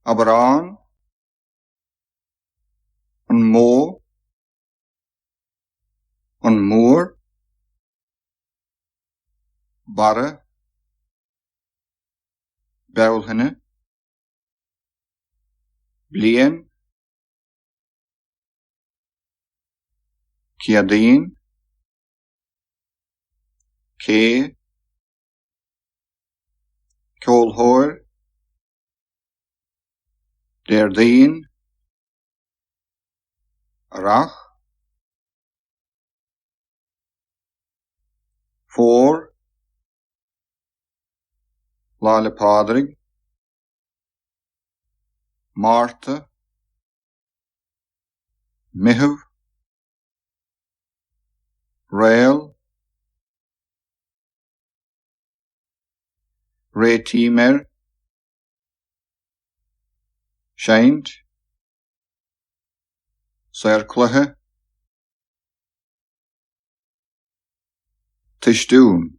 Aibreán, an mó, an mór, barra, Bealtaine, bliain, Céadaoin, cé, ceoltóir, Déardaoin, Earrach, Fómhar, Lá 'le Pádraig, Márta, Meitheamh, Réal, Réitím ar, Seinnt, Saorchluiche, Tuistiún.